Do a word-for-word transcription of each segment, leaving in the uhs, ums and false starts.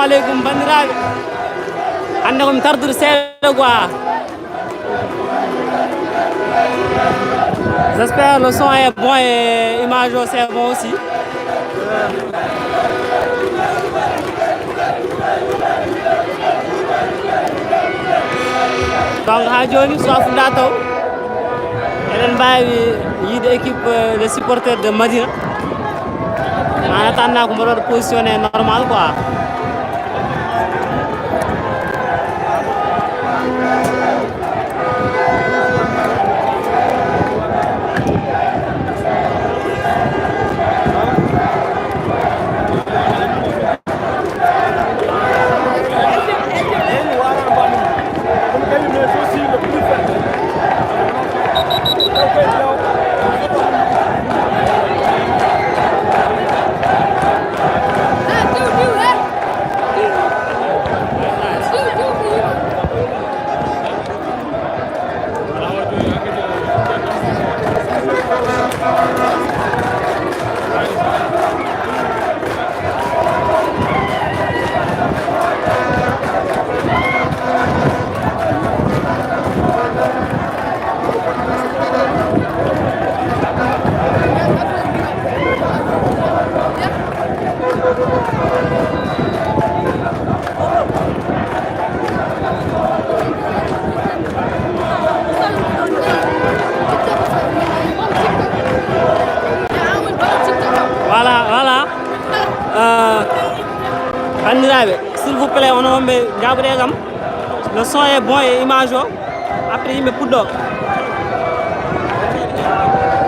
Aleykum, banndiraaɓe. Hannde ko mi tardude seeɗa quoi. J'espère le son est bon et image o c'est bon aussi. Donc haa jooni so a fuɗɗa taw eɗen mbaawi yiide équipe, euh, de supporters de Madina. En attendant ko mboɗo waɗa positionné normal quoi. Voilà, voilà. Euh, banndiraaɓe, s'il vous plaît, onon wonɓe, njaɓoɗee kam. Le son est bon et image o. Après, yimɓe puɗɗo.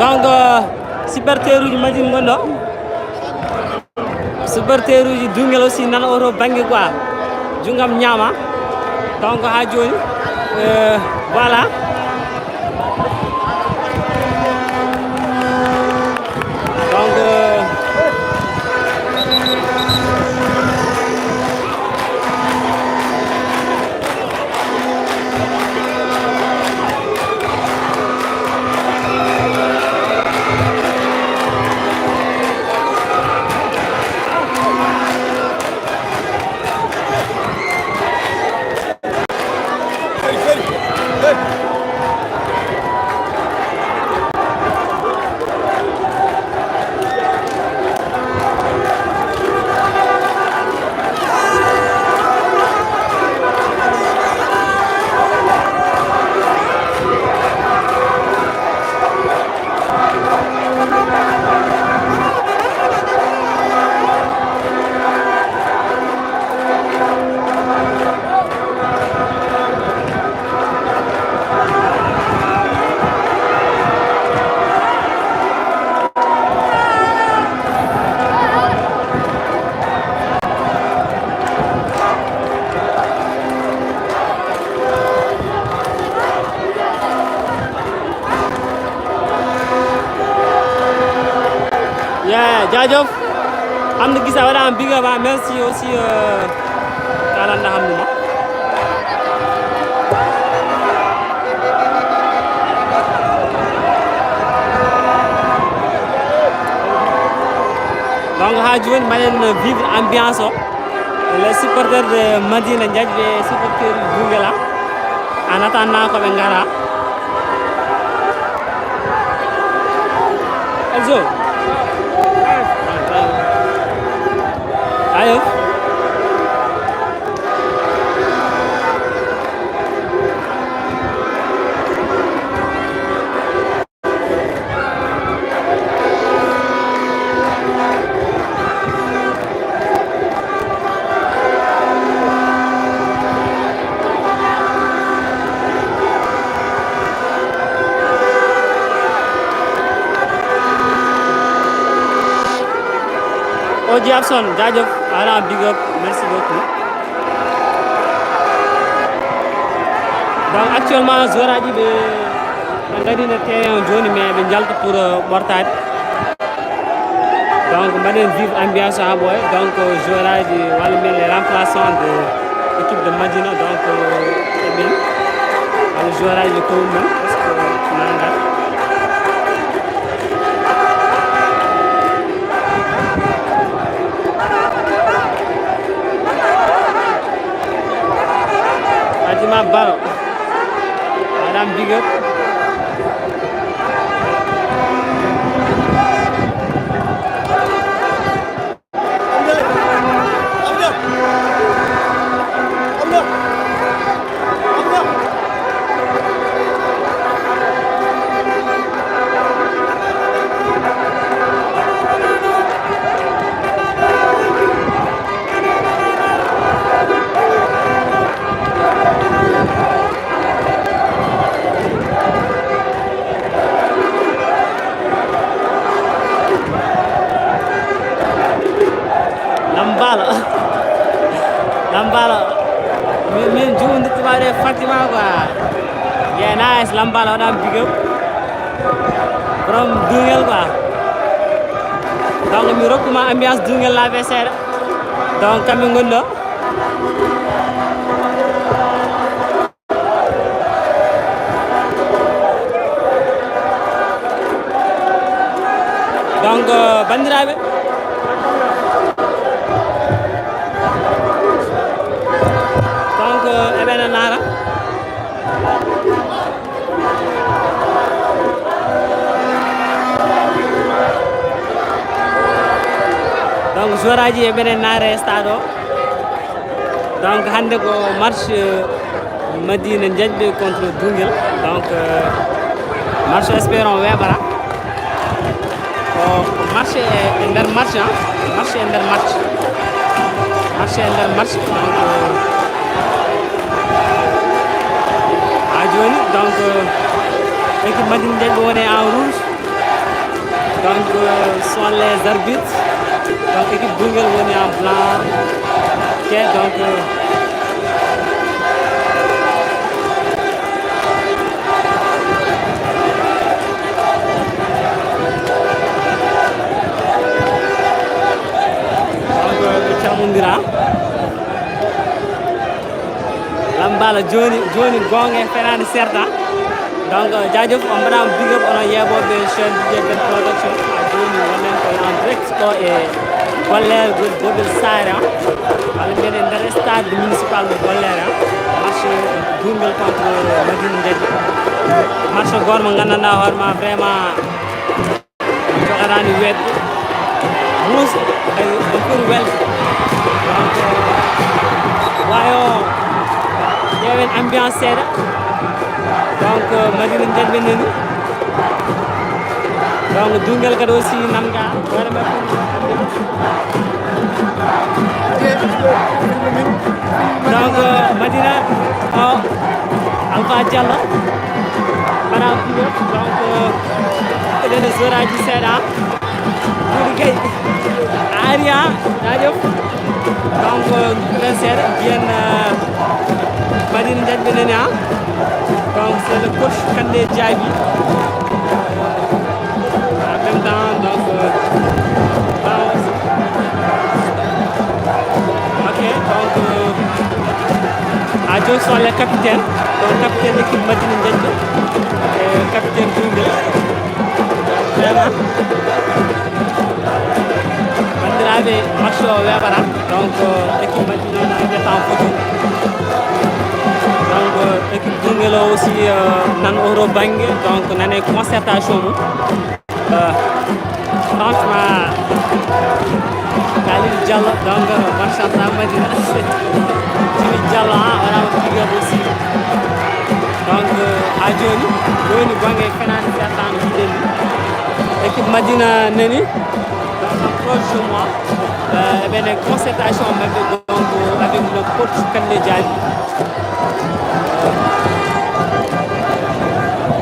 Donc, euh, supporteruuji Madina ngoni ɗo. Supporteruuji Duguel aussi nana oto bannge quoi. Junngam ñaama. Donc, haa jooni, euh, voilà. Donc, euh, Yeah, jaajëf. Hamdou Guissé a waɗaama big up, ah, merci aussi, euh, kalanda Hamdou ma. Donc haa jooni mbaɗen vivre ambiance o. Les supporters de Madina Ndiaye, les supporters du Duguel. En attendant ko ɓe ngara. Elzo. Ayo. O J Abson, jaajëf, ala big up, merci beaucoup. Donc actuellement, joueur aji ɓe, ɓe ngari nder terrain o jooni, mais ɓe njalta pour, euh, ɓortaade. Donc mbaɗen vivre ambiance o haa ɓooya. Donc joueur aji walla mbiyen les remplaçants de l'équipe de Madina, donc, euh, ɓe ɓen, walla joueur aji ko mum, parce que nangal. Fatima Baro. Madame Big Up. Lambala. Lambala. Min, min juundi tubaade Fatima quoi. Yeah, nice. Lambala, on a big up. From Dungel quoi. Donc, mi rokkuma ambiance Dungel la be seeɗa. Donc, kamɓe ngoni ɗo. Donc, euh, banndiraaɓe, donc, euh, eɓena naara. Donc, joueur aji eɓene naare stade o. Donc, hannde ko match, euh, Madina Ndiathbé contre Dungel. Donc, euh, match, espérons weeɓata. Ko, ko match e, e nder match, hein? Match e nder match. Match e nder match. Donc, euh, haa jooni, donc, euh, équipe Madina Ndiathbé woni en rouge. Donc, euh, sont les arbitres. Donc, équipe Dungel woni en blanc. Ok, donc, euh, donc, euh, ɓe calmondira. Lambala jooni, jooni goonga e fenaande serta. Donc, jaajëf, on mbaɗaama big up, onon yeeɓooɓe chaîne D J Ben Production. A jooni, wonen ko en direct ɗo e Golléré, Gobil Saare, ah. Walla mbiyen e nder stade municipal mo Golléré, ah. Match Dungel contre Madina Ndiathbé. Match goto mo nganndanɗaa hoore ma vraiment. Jogaani weeɓde. Muus, ay, o foti welde. Donc, waayo, ƴeewen ambiance seeɗa. Donc, Madina Ndiathbé nani. Donc, Dungel kadi aussi nanga. Hoore makko. Donc, Madina, o, Alpha Diallo. Mbaɗa piyo, donc, eɗen e zoraji seeɗa. Woni gay. Aria, jaajëf. Donc, nden seeɗa, mbiyen, euh, Madina Ndiathbé nani, ah. Donc, c'est le coach Kandé Diaby. En même temps, donc, euh, ah, ok, donc, euh, à deux sont les capitaines. Donc, capitaine équipe Madina Ndiathbé, euh, capitaine Dungel. Vraiment. Banndiraaɓe, match o weeɓata. Donc, euh, équipe Madina o nana en photo. Donc, euh, équipe Dungel o aussi, euh, nan oɗo bannge. Donc, nane concertation mum. Euh, franchement, Khalil Diallo, donc, euh, machallah, Madina. Jimmy Diallo, hein, on a un big up aussi. Donc, euh, a jooni, jooni bannge fenaande serta no mbiɗen ni. Équipe Madina nani, donc, proche de moi. Euh, eɓene concertation maɓɓe, donc, avec le coach Kandé Diaby.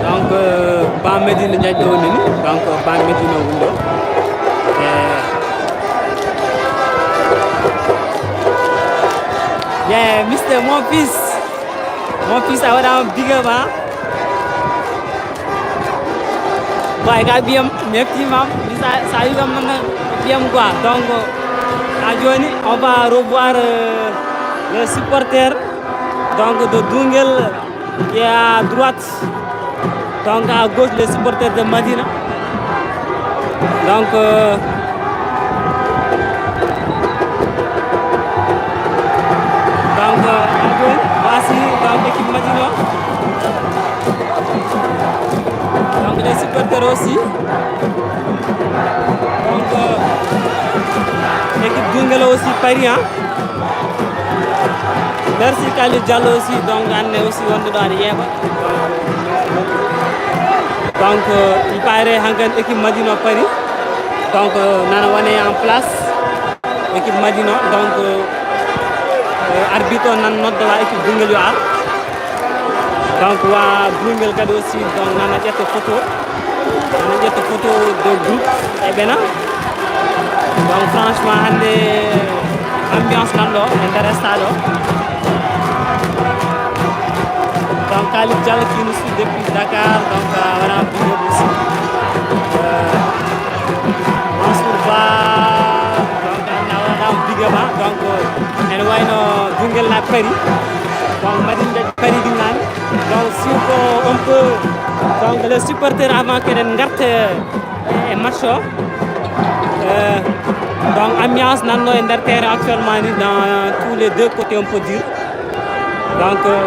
Donc, euh, Ba Medina Ndiaye ɗo nani. Donc, Ba Medina woni ɗo. Eh. Yeah, Mister Mon Fils. Mon Fils, a waɗaama big up, hein? Boy, ka ɓiyam, mi heftiima, mi sa, sa wi kam noon, ɓiyam quoi. Donc, à jooni, on va revoir, euh, les supporters, donc, de Dungel, qui est à droite, donc, à gauche, les supporters de Madina. Donc, euh, donc, euh, voici, donc, Madina. Donc les supporters aussi. Donc, euh, équipe Duingel aussi pari, hein. Merci Khalid Diallo aussi, donc, hannde aussi wonduɗo aɗa yeeɓa. Donc, euh, il paraît hankan équipe Madina pari. Donc, euh, nana wone en place. Équipe Madina, donc, euh, euh, arbitre o nan nodda wa équipe Duingel yo ar. Donc, wa Duingel kadi aussi, donc, nana ƴetta photo. Nana ƴetta photo de groupe e ɓena. Donc, franchement, hannde ambiance nan ɗo e nder stade o. Donc, Khalid Diallo qui nous suit depuis Dakar, donc, euh, voilà, big up aussi. Euh, Mansour Ba, donc, Anna, voilà, big up, hein. Donc, euh, ene wayno Duingel na pari. Donc, Madina pari ɗum nan. Donc, si ko on peut, donc, les supporters avant que eɗen ngarta e match o. Euh, donc, ambiance nanno e nder terrain actuellement ni dans tous les deux côtés, on peut dire. Donc, euh,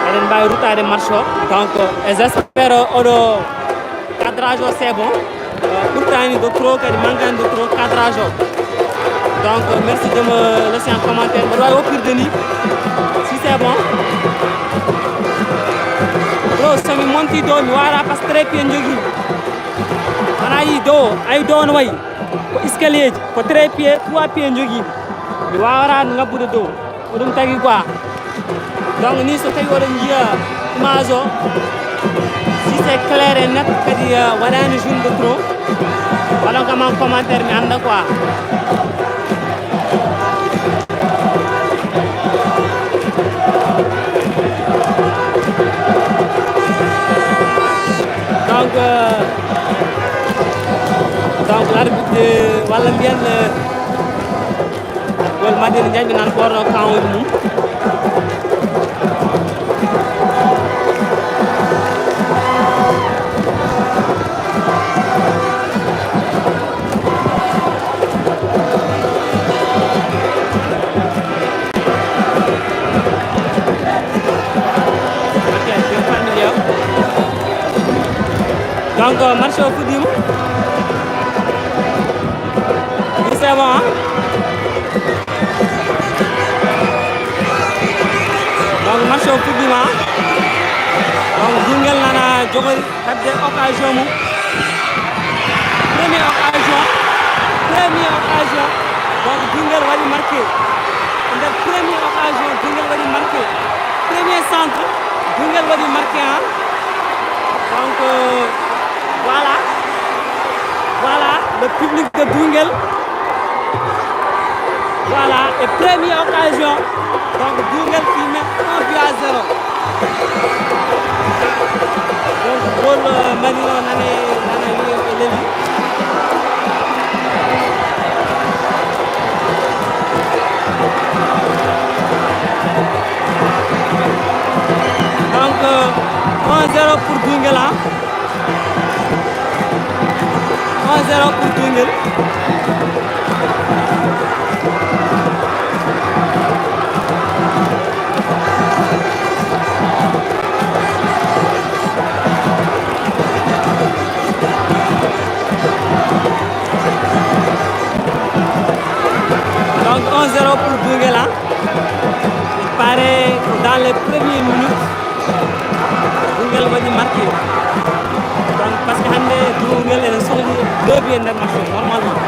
eɗen mbawi ruttade match o. Donc, euh, et j'espère oɗo cadrage o c'est bon. Euh, ɓurtani de trop, kadi manquani de trop cadrage o. Donc, euh, merci de me laisser un commentaire. Mboɗo wawi woppirde ni, si c'est bon. Bro, somi monti dow, mi wara parce que trépied jogui. Wona yi dow, ayi dow no wayi. Ko escalier ji, ko trépied, trois pieds jogui. Mi wawata ngabbude dow. Ko ɗum tagi quoi. Donc, ni so tawi oɗon njiya image o, si c'est clair et net, kadi, euh, waɗani jaune de trop, waɗon kam en commentaire, mi annda quoi. Donc, euh, donc, l'arbitre, walla mbiyen, euh, Gol Madina Ndiaye ɓe nan ɓorno kawol mum. Donc, match o fuɗɗima. Oui, c'est bon, hein? Donc, match o fuɗɗima. Donc, Duingel nana jogori heɓde occasion mum. Première occasion. Première occasion. Donc, Duingel waɗi marqué. E nder première occasion, Duingel waɗi marqué. Premier centre, Duingel waɗi marqué, hein. Donc, euh, voilà. Voilà, le public de Duingel. Voilà, et première occasion. Donc, Duingel qui met un but à zéro. Donc, gol, euh, Marino nane, nane, nane, nane. Donc, euh, un zéro pour Duingel, hein. Un zéro pour Duingel. Donc, un zéro pour Duingel, hein. Il paraît que dans les premières minutes, Duingel waɗi marqué. Donc, parce que hannde Duingel ene sohli deux buts e nder match o, normalement.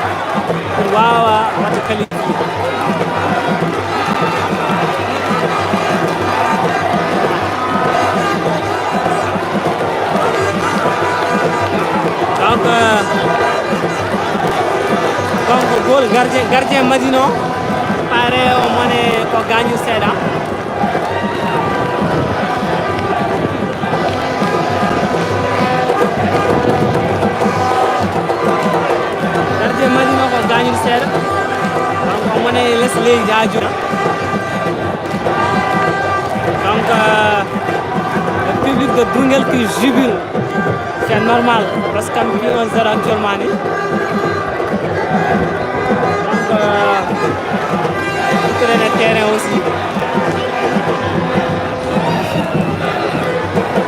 Pour waawa waɗde qualifié. Donc, euh, donc, gol gardien, gardien Madina o, pare o mone ko gaañu seeɗa. Gardien Madina o ko gaañuɗo seeɗa. Donc, o mone les leydi ha joni. Donc, euh, le public de Duingel qui jubile. C'est normal, parce que kam fi un zéro actuellement ni. Donc, euh, vous prenez terrain aussi.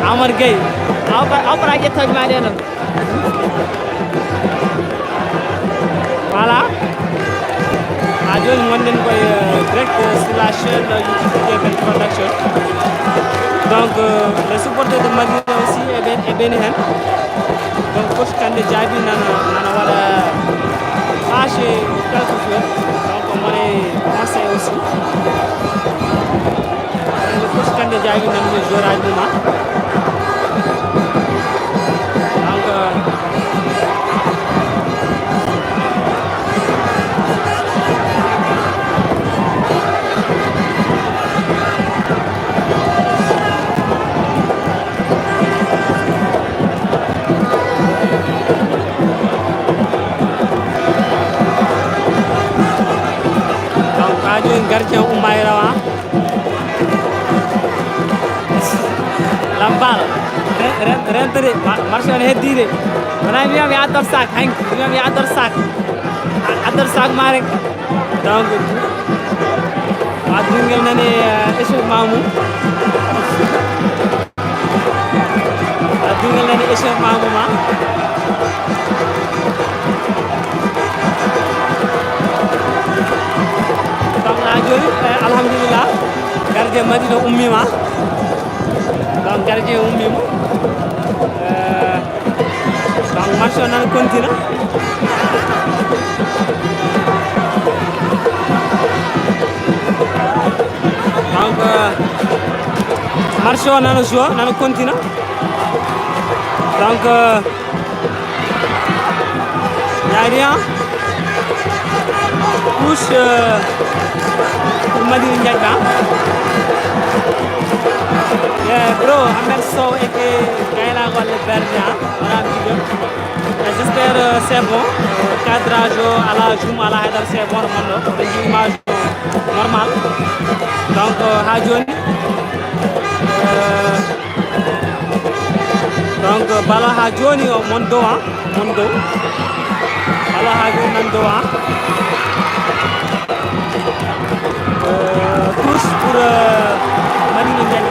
Amar Gueye, a opra, a opra ƴettooje ma ɗe noon. Voilà. Ha jooni ngonɗen koye, euh, direct, euh, sur la chaîne, euh, YouTube J P Production. Donc, euh, les supporters de Madina aussi, eɓe, eɓe ni heen. Donc, coach Kandé Diaby nana, nana waɗa fâché quelques joueurs. Donc, on est français aussi. Coach Kandé Diaby nanndi jooraaji mum, ah. Donc, euh, donc, haa jooni gardien umma e rawa. Lampal. Ren-, ren-, rentede. Ma-, marché on heddiide. Wona mi wiyam yo addor sac hanki. Mi wiyam yo addor sac. A-, addor sac ma rek. Donc, wa dungel nani, euh, échauffement mum. Wa dungel nani échauffement mum, ah. Donc, haa jooni, eh, alhamdulillah, gardien Madina ummiima. Donc, gardien ummiima. Eh, donc, match o nana continue. Donc, euh, match o nana joue, nana continue. Donc, euh, y a rien. Touche, euh, pour Madina Ndiaye, hein. Yeah, bro, Ahmed Sow et que Gaïla Wale Berger, hein. Voilà, big up. Et j'espère, euh, c'est bon. Euh, cadrage, euh, à la zoom, à la header, c'est bon, mon nom. Image normal. Donc, euh, haa jooni, euh, donc, euh, ballon haa jooni o mon dow, hein, mon dow. Ballon haa jooni nan dow, hein. Euh, touche pour, euh, Madina Ndiaye.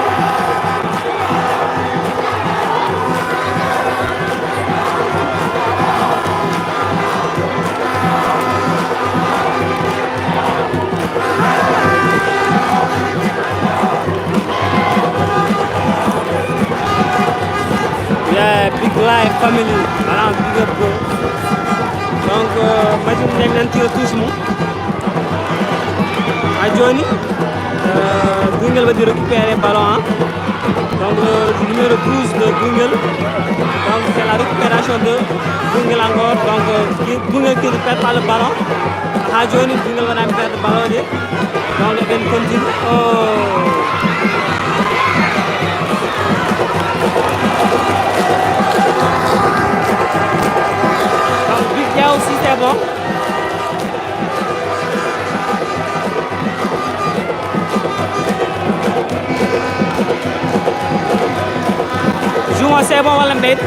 Yeah, big life family. Voilà, big up, bro. Donc, euh, Madina Ndiaye nan tira touche mum. Haa jooni, euh, Duñgel waɗi récupéré ballon, hein. Donc, le numéro douze de Duñgel. Donc, c'est la récupération de Duñgel encore. Donc, euh, qui, Duñgel qui perd pas le ballon. Haa jooni, Duñgel waɗaani perdre ballon de. Donc, eɗen continue. Oh. Donc, Big Dia aussi, c'est bon. Juma, c'est bon, wala mbet.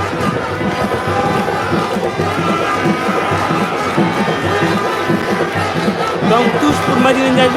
Donc, touche pour Madina Ndiaye.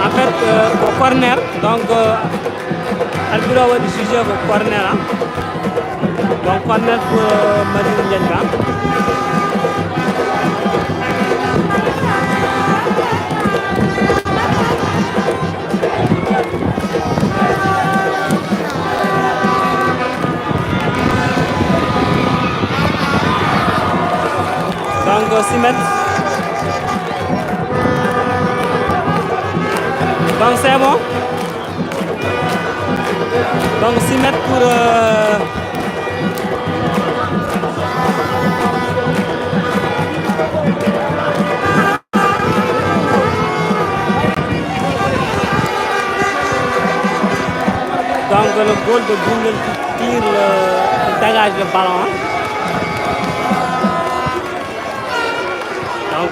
En fait, euh, au corner, donc, euh, arbitre o waɗi jugé ko corner, hein. Donc, corner pour, euh, Madina Ndiaye. Donc, six mètres. Donc, c'est bon. Donc, six mètres pour, euh, donc, le goal de Duñgel qui tire le, qui dégage le ballon, hein.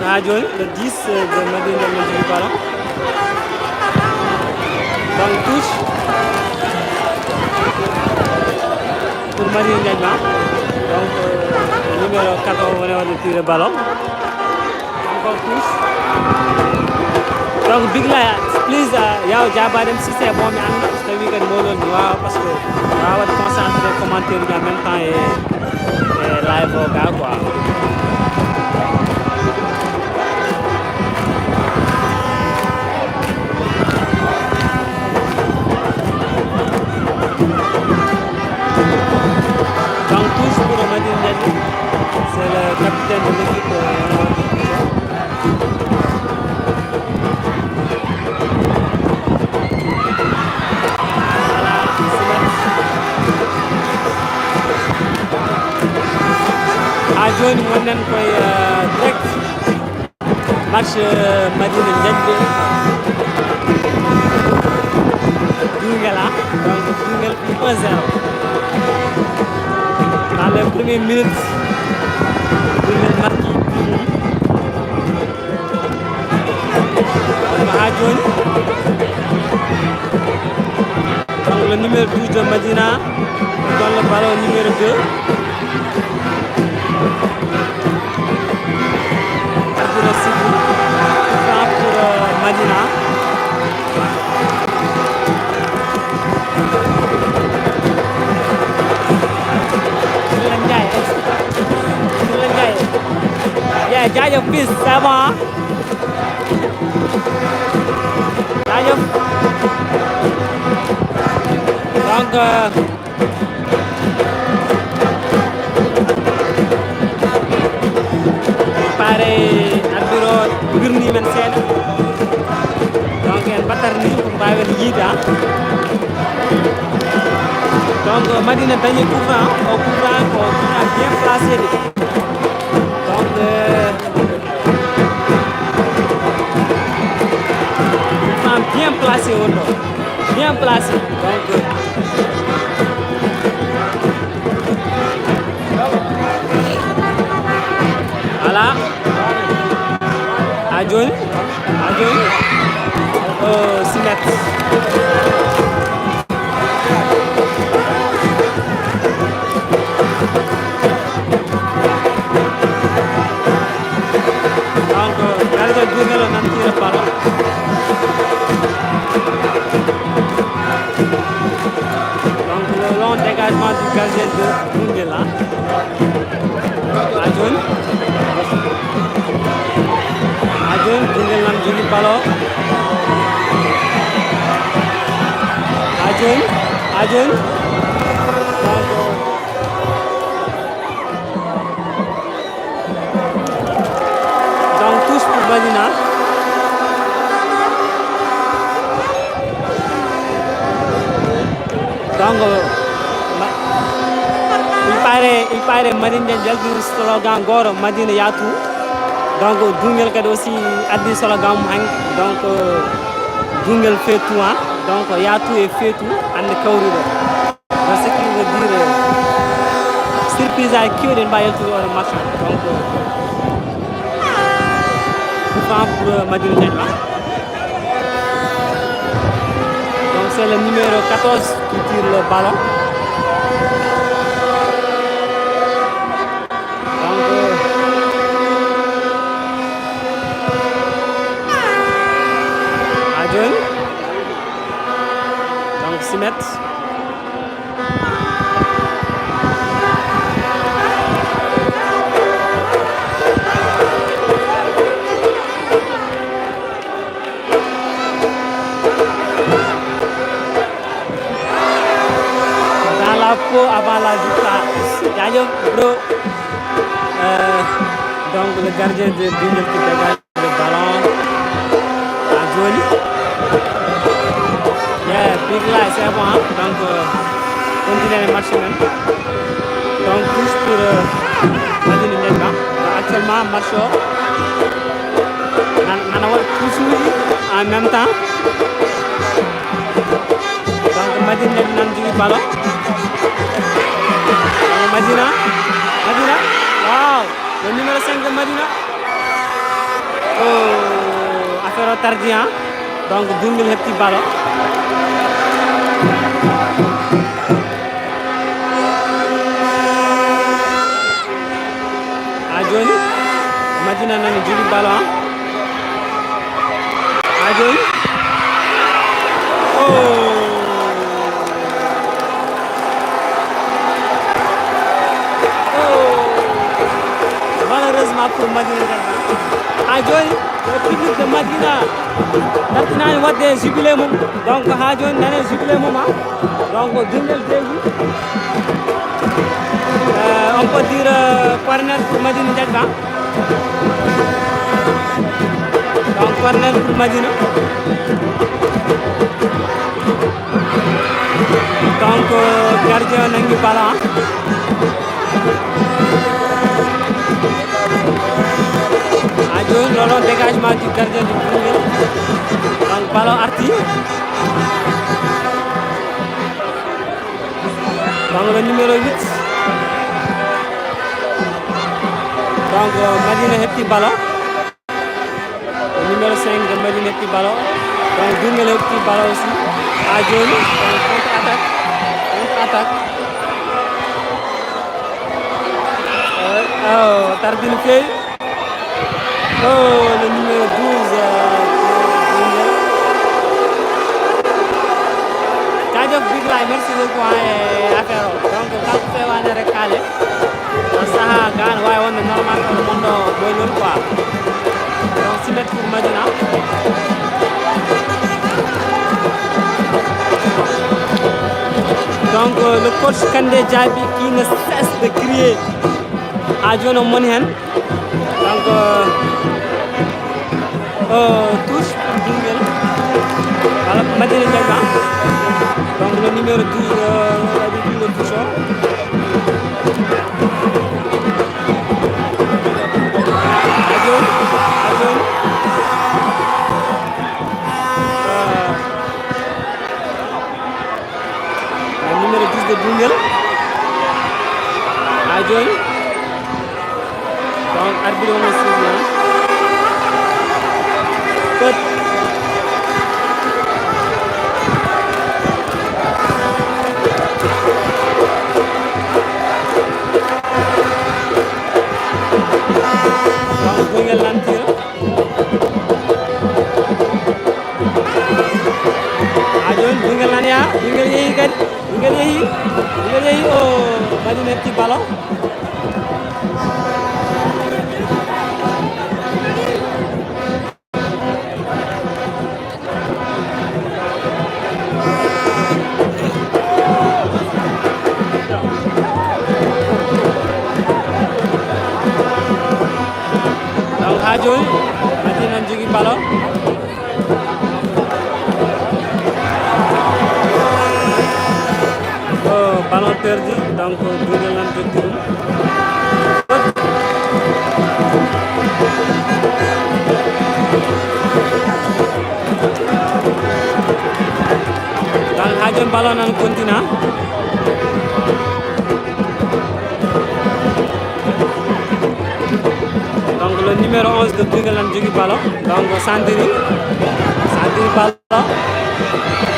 Ha jooni, le dix de Madina Ndiaye no jogi ballon. Donc, touche pour Madina Ndiaye ma. Donc, euh, numéro quatorze woni waɗde tiré ballon. Encore touche. Donc, Big Laye, please, uh, yaw jabaade mi si c'est bon, mi annda so tawi kadi mawɗo mi waawa, parce que mi waawa waɗde concentré commentaire uji en même temps e, e live o ga quoi. Donc, touche pour Madina Ndiaye, c'est le capitaine de l'équipe, euh, Ha jooni wonɗen koye, euh, direct match, euh, Madina Ndiaye. Duungel, ha? Donc, Duungel un zéro. Dans les premières minutes, Duungel marqué but mum. Kono ha jooni, donc, le numéro douze de Madina, dans le ballon numéro deux. Arbitre siffle, franc pour, euh, Madina. Silla Ndiaye. Silla Ndiaye. Yeah, jaajëf, fils, ça va, hein? Jaajëf. Donc, euh, pare arbitre o wirni men seeɗa. Donc, en mbattat ni pour mbaawen yiide, ha. Donc, Madina dañi coup franc, o coup franc, ko coup franc bien placé de. Donc, euh, coup franc bien placé, o ɗo. Bien placé. Donc, euh, voilà. Ha jooni, ha jooni, o simet. Donc, gardien Duungel o nan tira ballon. Donc, le long dégagement du gardien de Duungel, hein. Ha jooni. Ha jooni, Duungel nan jogi ballon. Ha jooni, ha jooni. Donc, donc, touche pour Madina. Donc, ma-, il paraît, il paraît Madina Ndiaye jaltiri slogan gooto, Madina yaatu. Donc, Duungel kadi aussi addi slogan mum hannde. Donc, euh, Duungel fait tout, hein. Donc, yaatu et fait tout, hannde kawri ɗo. Donc, ce qui veut dire, euh, surprise aji keewɗi ene mbaawi yaltude oɗo match. Donc, euh, coup franc pour, euh, Madina Ndiaye ma. Donc, c'est le numéro quatorze qui tire le ballon. Donc, euh, ha jooni. Donc, simet. Dans la peau avant la victoire. Jaajëf, bro. Euh, donc, le gardien de Duungel qui dégage le ballon. Ha jooni. Yeah, Big Laye, c'est bon, hein? Donc, euh, continuer le match même. Donc, touche pour, euh, Madina Ndiaye ma. Actuellement, match o nan-, nana waɗa touche uji en même temps. Donc, Madina Ndiaye nan jogi ballon. Donc, Madina, Madina, wow, le numéro cinq de Madina. Oh, affaire o tardi, hein. Donc, Dungel heɓti ballon. Ha jooni, Madina nani jogi ballon, hein. Ha jooni. Oh. Oh. Malheureusement pour Madina Dagba. Ha jooni, le public de Madina dartinaani waɗde jubilé mum. Donc, ha jooni, nane jubilé mum, ha. Donc, Dungel deeƴi. Euh, on peut dire, euh, corner pour Madina Dagba. Donc, corner pour Madina. Donc, euh, gardien o nangi ballon. Ha jooni, ɗo ɗon dégagement du gardien du Dungel. Donc, ballon arti. Donc, le numéro huit. Donc, euh, Madina heɓti ballon. Le numéro cinq de Madina heɓti ballon. Donc, Dungel heɓti ballon aussi. Ha jooni, donc, contre-attaque. Contre-attaque. Euh, oh, tardini feewi. Oh, le numéro douze, euh, Dungel. Jaajëf Big Laye, merci beaucoup, hein, e affaire o. Donc, kala ko feewaani rek kaale. Saha gaan waawi wonde normal kono mon ɗo ɓoynol quoi. Donc, c'est bête pour Madina. Donc, euh, le coach Kandé Diaby qui ne cesse de crier. Ha jooni o moni heen. Donc, euh, euh, touche pour Dungel. Voilà, Madina Dagba. Donc, le numéro douze, euh, le numéro douze, oh. Ha jooni, ha jooni. Euh, le numéro dix de Dungel. Ha jooni. Donc, arbitre o no siffle, hein. Faute. Donc, Dungel nani tiro. Ha jooni, Dungel nani, ha, Dungel yehi kadi. Dungel yehi, Dungel yehi, o Madina heɓti ballon. Donc, ha jooni, Madina nani jogi ballon. Oh, ballon perdu, donc, Dungel nani totti ɗum. Donc, ha jooni ballon nani continue. Donc, le numéro onze de Dungel nani jogi ballon. Donc, centre, centre ballon.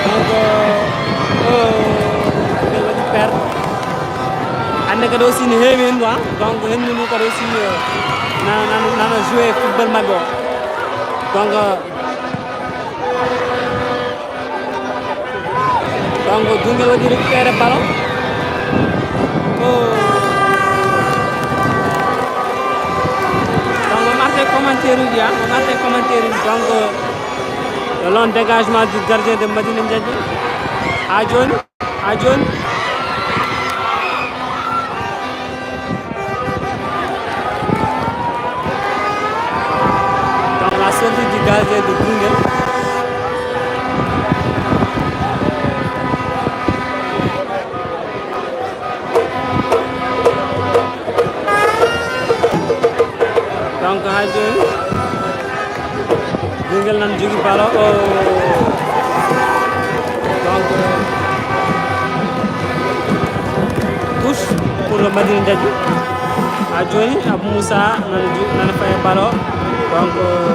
Donc, euh, oh, Dungel waɗi perte. Hannde kadi aussi ne heewi henndu, hein. Donc, henndu ndu kadi aussi, euh, nana, nana, nana jouer football maɓɓe o. Donc, euh, Donc, Dungel waɗi récupéré ballon. Oh. Donc, on arrête commentaire uji, hein. On arrête commentaire uji. Donc, euh, le long dégagement du gardien de Madina Ndiaye. Ha jooni, ha jooni. Donc, la sortie du gardien de Dungel. Donc, ha jooni, Dungel nani jogi ballon o. Donc, touche pour le Madina Ndiaye. Ha jooni, Abou Moussa nani ju-, nani faye ballon. Donc, euh,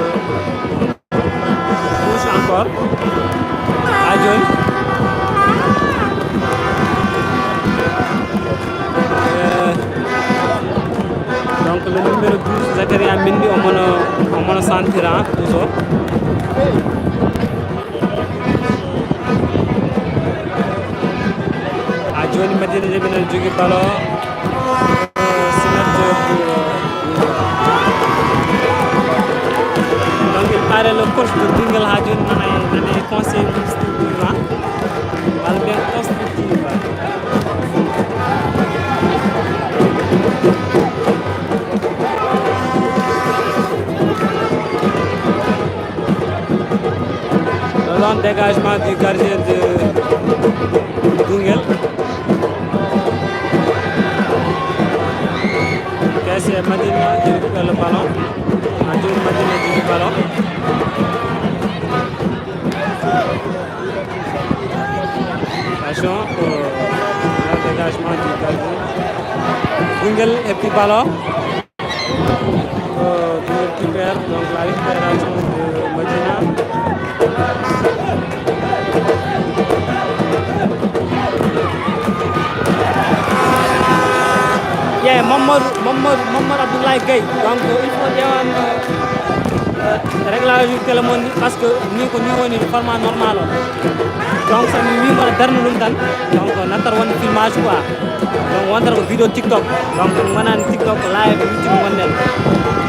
touche encore. Ha jooni. Euh, donc, le numéro douze, Zakaria Mendy, omo no, omo no sentir, hein, touche o. Ha jooni Madina Ndiaye ɓe nana jogii ballon. Sinat, donc, il paraît le coach de Dounguel ha jooni nana, nana conseil constructif, hein. Walla bien constructif. Le long dégagement du gardien de Dounguel. K C Madina qui récupère le ballon. Madina, Madina du ballon. Attention, euh, le dégagement du gardien. Dounguel et puis ballon. Euh, qui récupère, donc la récupération de Madina. Yeah, Mamadou, Mamadou, Mamadou Abdoulaye Gueye. Donc, il faut ƴeewan, euh, euh, réglage uji téléphone ɗi, parce que ni ko ni woni format normal o. Donc, so mi wii mbaɗa darna ɗum tan, donc, nattat wonde filmage quoi. Donc, wontat ko vidéo TikTok. Donc, ɗum wonani TikTok live, YouTube wonde.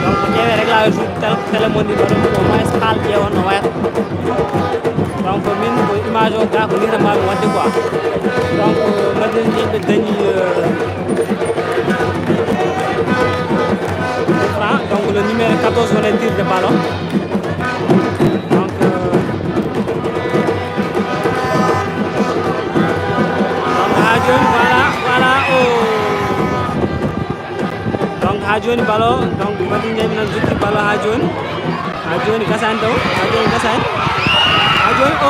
Donc, ƴeewe réglage uji tel-, téléphone ɗi, mbaɗa ɗum au moins kaal ƴeewan no wayata. Donc, min ko image o ga ko ni tan mbaawmi waɗde quoi. Donc, Madina Ndiaye ɓe dañi, euh, coup franc. Donc, le numéro quatorze woni tirde ballon. Donc, euh, donc, ha jooni, voilà, voilà, oh. Donc, ha jooni ballon, donc, Madina Ndiaye nan jokki ballon ha jooni. Ha jooni gasani taw, ha jooni gasani. Ha jooni, oh.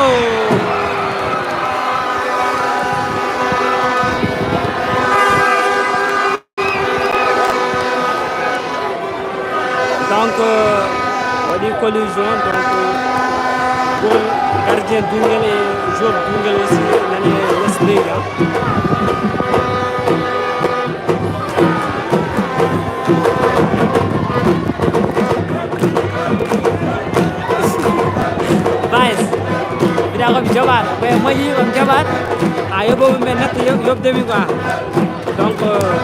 Donc, euh, waɗi collision, donc, euh, goal gardien Dounguel et joueur Dounguel aussi, nani Wesley, hein. Vice, mbiɗa ko mi joɓaɗo, ɓe moƴƴi on joɓat, a yoɓoɓe ɓe natti yoɓ-, yoɓde mi quoi. Donc, euh,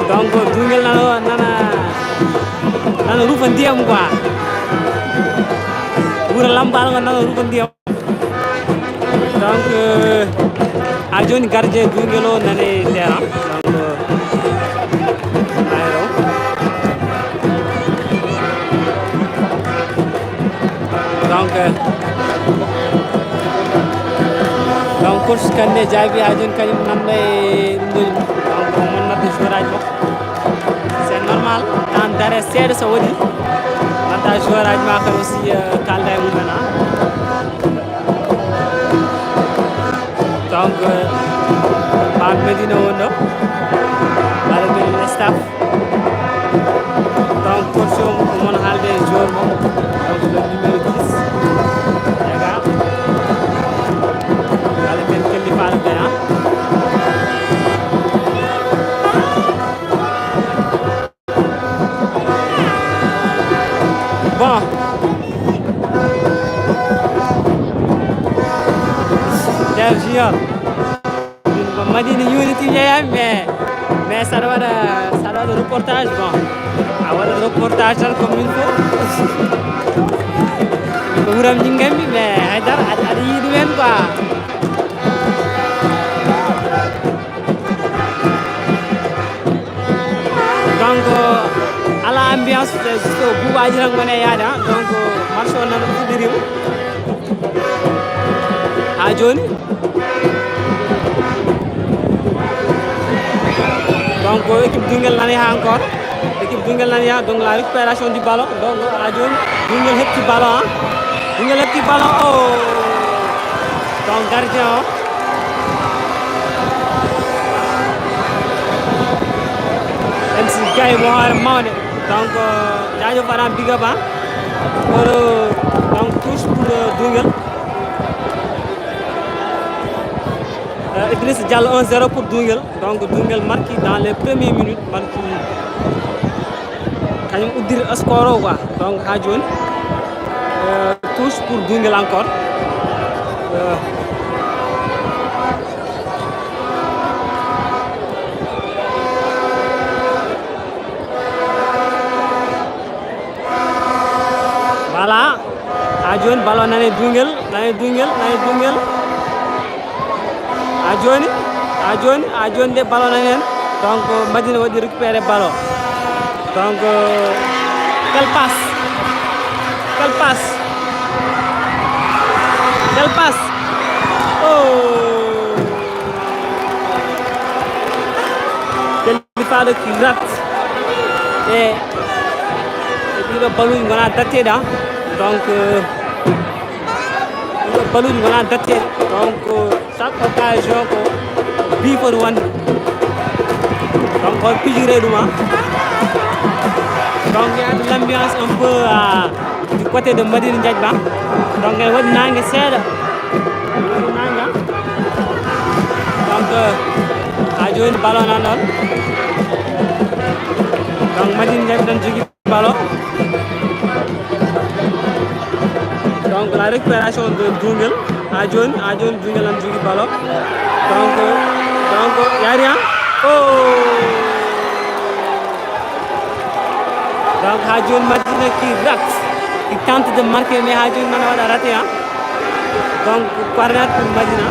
donc, Dounguel nana, nana, nana rufa ndiyam quoi. Wuro Lambaal ngo nana rufa ndiyam. Donc, euh, ha jooni gardien Dounguel o nani terrain. Donc, euh, ayro. Donc, euh, donc, coach Kandé Diaby ha jooni kañum nanɗo e ɗum ɗo. Donc, mon natta joueur aji makko. C'est normal, temps d'arrêt seeɗa so waɗi, natta joueur aji ma kadi aussi, euh, kalda e mumen, hein. Donc, euh, Pape Medina won ɗo, Pape Medina staff. Donc, coach o, mon haalde e joueur mo, donc, le numéro dix, Dega. Walla ken kelli Fallou Gueye, hein. Bon. Dev Junior. Madina yuniti yeyami, mais, mais saɗa waɗa, saɗa waɗa reportage, bon, a waɗa reportage tan comme il faut. Ko wuram jingganmi, mais haydara aɗa, aɗa yiɗi ɗumen quoi. Donc, ala ambiance, c'est juste buubaji tan gone yaade, hein. Donc, match o nan fuɗɗirima ha jooni. Donc, équipe Dounguel nani ha encore. Équipe Dounguel nani ha, donc la récupération du ballon. Donc, ha jooni, Dounguel heɓti ballon, hein. Dounguel heɓti ballon, oh. Donc, gardien o. Ay, mo hoore mawɗe. Donc, euh, jaajëf Adam, big up, hein. Pour, euh, donc, touche pour, euh, Dounguel. Euh, Idriss Diallo, un zéro pour Dounguel. Donc, Dounguel marque dans les premières minutes. Marque kañum uddiri score o quoi. Donc, haa jooni, euh, touche pour Dounguel encore. Euh, Voilà. Haa jooni ballon nane Dounguel, nane Dounguel, nane Dounguel. Haa jooni, haa jooni, haa jooni de ballon nane en. Donc, Madina waɗi récupéré ballon. Donc, euh, quelle passe. Quelle passe. Quelle passe. Oh. Quel Fado qui rate. E, e ɗiɗo baluuji ngona datteɗi, hein. Donc, euh, ɗiɗo baluuji ngona datteɗi. Donc, euh, chaque occasion ko bi foti wonde. Donc, on pijire ɗum, hein. Donc, il y a de l'ambiance un peu, euh, du côté de Madina Ndiaye Ba. Donc, ene waɗi naange seeɗa. Ene waɗi naange, hein. Donc, euh, haa jooni ballon nan ɗon. Donc, Madina Ndiaye ɗon jogi ballon. Donc, la récupération de Dounguel. Haa jooni, haa jooni Dounguel nan jogi ballon. Donc, donc, y a rien. Oh! Donc, haa jooni Madina qui rate. Il tente de marquer, mais haa jooni nana waɗa raté, hein. Donc, corner pour Madina.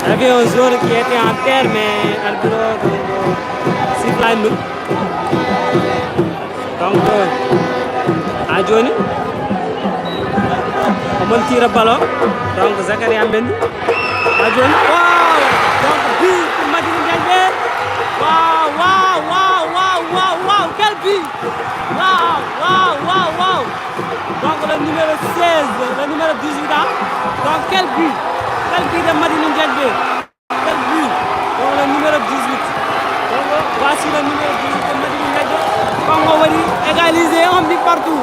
Il y avait un joueur qui était en terre, mais arbitre, donc, sifflani ɗum. Donc, euh, haa jooni, omo tira ballon. Donc, Zakaria Mendy. Haa jooni. Wow! Donc, but pour Madina Ndiaye. Wow, wow, wow, wow, wow, wow, quel but! Wow, wow, wow, wow! Donc, le numéro seize, le numéro dix-huit, hein? Donc, quel but! Quel but de Madina Ndiaye! Quel but! Donc, le numéro dix-huit. Donc, voici le numéro dix-huit de Madina Ndiaye. Kanko waɗi égalisé, un but partout.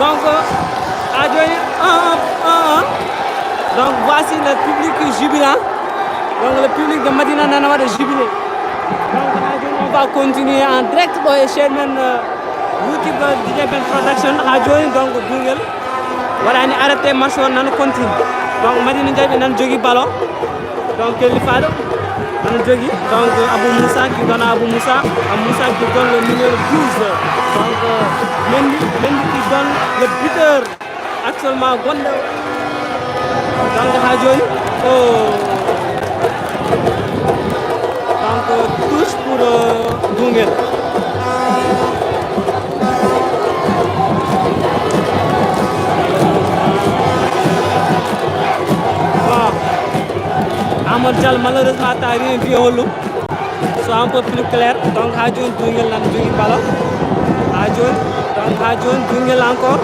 Donc, haa jooni, un un, un un. Donc, voici le public jubilant. Donc, le public de Madina nana waɗa jubilé. Donc, haa jooni, on va continuer en direct ɗo e chaîne men, euh, YouTube, euh, D J Ben Production. Haa jooni, donc, Dounguel waɗani arrêté, match o nana continue. Donc, Madina Ndiaye ɓe nana jogi ballon. Donc, Kelly Fado nana jogi. Donc, Abou Moussa qui donne à Abou Moussa. Abou Moussa qui donne le numéro douze. Donc, euh, Mendy, Mendy qui donne le buteur. Actuellement, gonɗo. Donc, haa jooni, oh. Donc, touche pour, euh, Dounguel. Bon. Amadou Diallo, malheureusement, t'as rien vu, hollo. Soit un peu plus clair. Donc, haa jooni Dounguel nana jogi ballon. Haa jooni, donc, haa jooni Dounguel encore.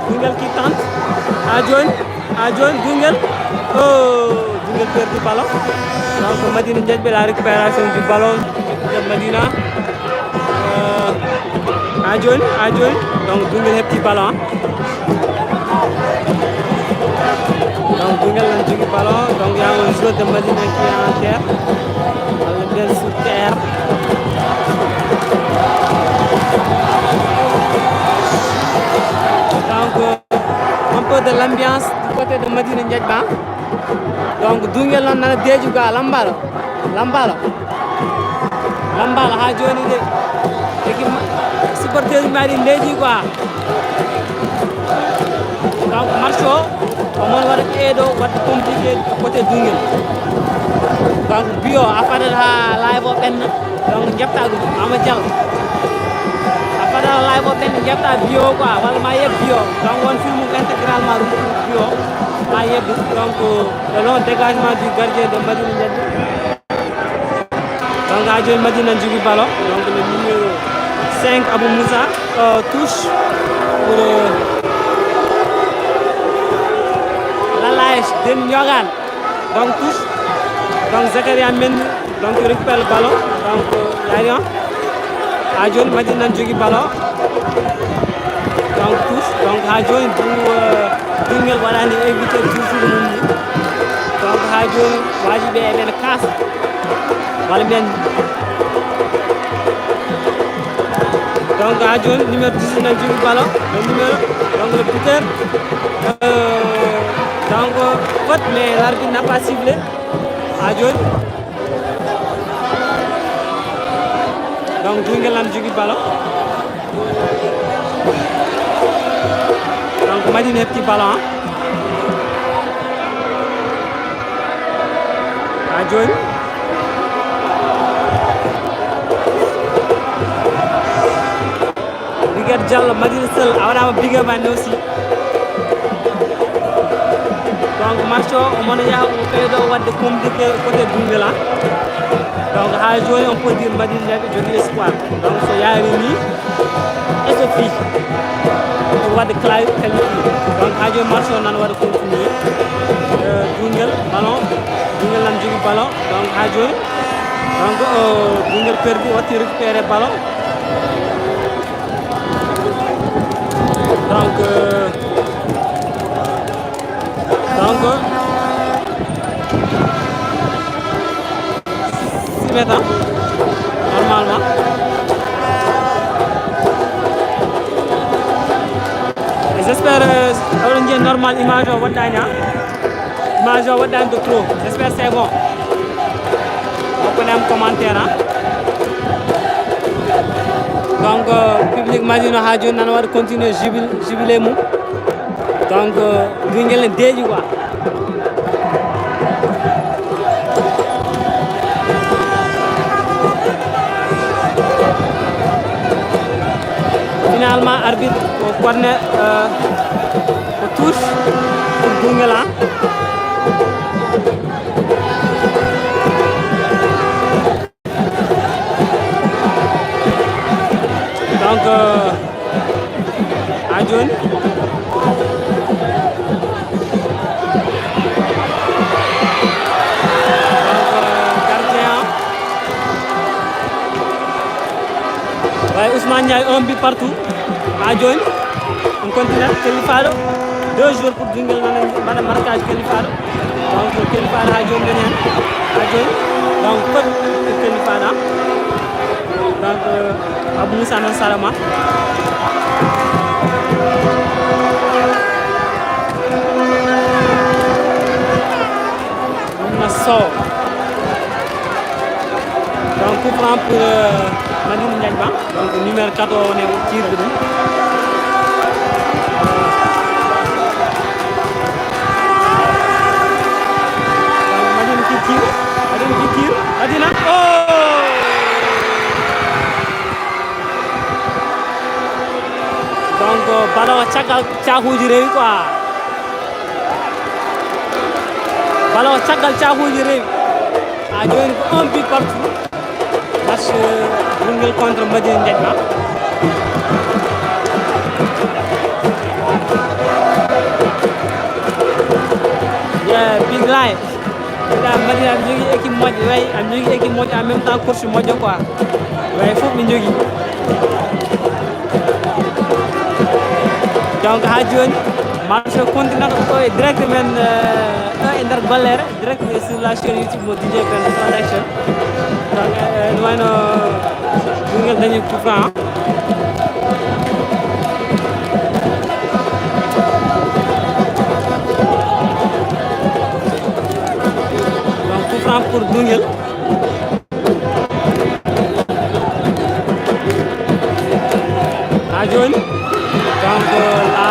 Dounguel qui tente. Haa jooni, haa jooni Dounguel. Oh, Dounguel perdu ballon. Donc, Madina Ndiaye, la récupération du ballon de Madina. Euh, haa jooni, haa jooni. Donc, Dounguel heɓti ballon, hein. Donc, Dounguel nana jogi ballon. Donc, il y a un joueur de Madina qui est en terre. Walla mbiyen sur terre. Donc, un peu de l'ambiance du côté de Madina Ndiaye Ba. Donc, Dounguel noon nana deeƴi quoi, Lambala. Lambala. Lambala, haa jooni de. Équipe ma-, supporter uji mari deeƴi quoi. Donc, match o, ko mon waɗa ɓeeɗo waɗde compliqué côté Dounguel. Donc, bio a fadat haa live o ɓenna. Donc, ƴetta ɗum, Ama Diallo. A fadat haa live o ɓenna, ƴetta bio quoi, walla ma yeb bio. Donc, on film intégralement ɗum bio, ma yeb ɗum. Donc, le long dégagement du gardien de Madina Ndiaye. Donc, haa jooni Madina jogi ballon. Donc, le numéro cinq, Abou Moussa, euh, touche pour, euh, Lalaye Den Ndiogan. Donc, touche. Donc, Zakaria Mendy. Donc, il récupère le ballon. Donc, euh, il y a rien. Ha jooni, Madina nan jogi ballon. Donc, touche. Donc, ha jooni, du, euh, Duñgel waɗani éviter touche mum. Donc, ha jooni, waji ɓe eɓen kaas. Wala mbiyen. Donc, ha jooni, numéro dix-huit nan jogi ballon. Le numéro, donc, le buteur. Euh, donc, faute, mais l'arbitre n'a pas sifflé. Ha jooni. Donc, Duñgel nan jogi ballon. Donc, Madina heɓti ballon, hein. Ha jooni. Brigade Diallo, Madina Sall, a waɗaama big up, hein, aussi. Donc, match o, omo yaha, o ɓeydo waɗde compliqué côté Duñgel, hein. Donc, ha jooni, on peut dire Madina Ndiaye ɓe jogii espoir. Donc, so yaari ni, et so fii, pour waɗde cla-, qualifié. Donc, ha jooni, match o nan waɗa continuer. Euh, Duñgel, ballon, Duñgel nan jogi ballon. Donc, ha jooni, donc, euh, Duñgel perdi, watti récupéré ballon. Donc, euh, donc, six mètres, hein, normalement. Et j'espère, euh, oɗon njiya normal image o waɗɗaani, hein. Image o waɗɗaani de trop. J'espère c'est bon. Hokkon am commentaire, hein. Donc, euh, public Madina ha jooni nan waɗa continuer jubil-, jubilé mum. Donc, euh, Duñgel ne deeƴi quoi. Finalement, arbitre, au corner, euh, au touche pour Duñgel, hein. Donc, euh, ha jooni. Donc, euh, gardien, hein. Ouais, Ousmane Ndiaye, un but partout. Ha jooni, on continue. Kelifaaɗo, deux jours pour Duñgel nana mbaɗa marquage Kelifaaɗo. Donc, Kelifaaɗo ha jooni nani hen. Ha jooni, donc, faute pour Kelifaaɗo, hein. Donc, euh, Abou Moussa nan Salama. Ɗum na Sow. Donc, coup franc pour, euh, Madina Ndiaye Ba. Donc, numéro quatre o, on est au tir de lui. Donc, Madina qui tire. Madina qui tire. Madina. Oh! Donc, ballon o caggal caakuuji rewi quoi. Ballon o caggal caakuuji rewi. Ha jooni ko un but partout. Match, euh, Duñgel contre Madina Ndiaye Ba. Yeah, big life. Mbiɗa Madina, aɗa jogii équipe moƴƴo, way, aɗa jogii équipe moƴƴo, en même temps, coach moƴƴo quoi. Way, fof ɓe njogii. Donc, ha jooni, match o continue ko ɗo e direct men, euh, ɗo e nder gollere, direct sur la chaîne YouTube mo D J Penda Production. Donc, euh, no wayno Duñgel dañi coup franc. Donc, coup franc pour Duñgel. Ha jooni, donc, la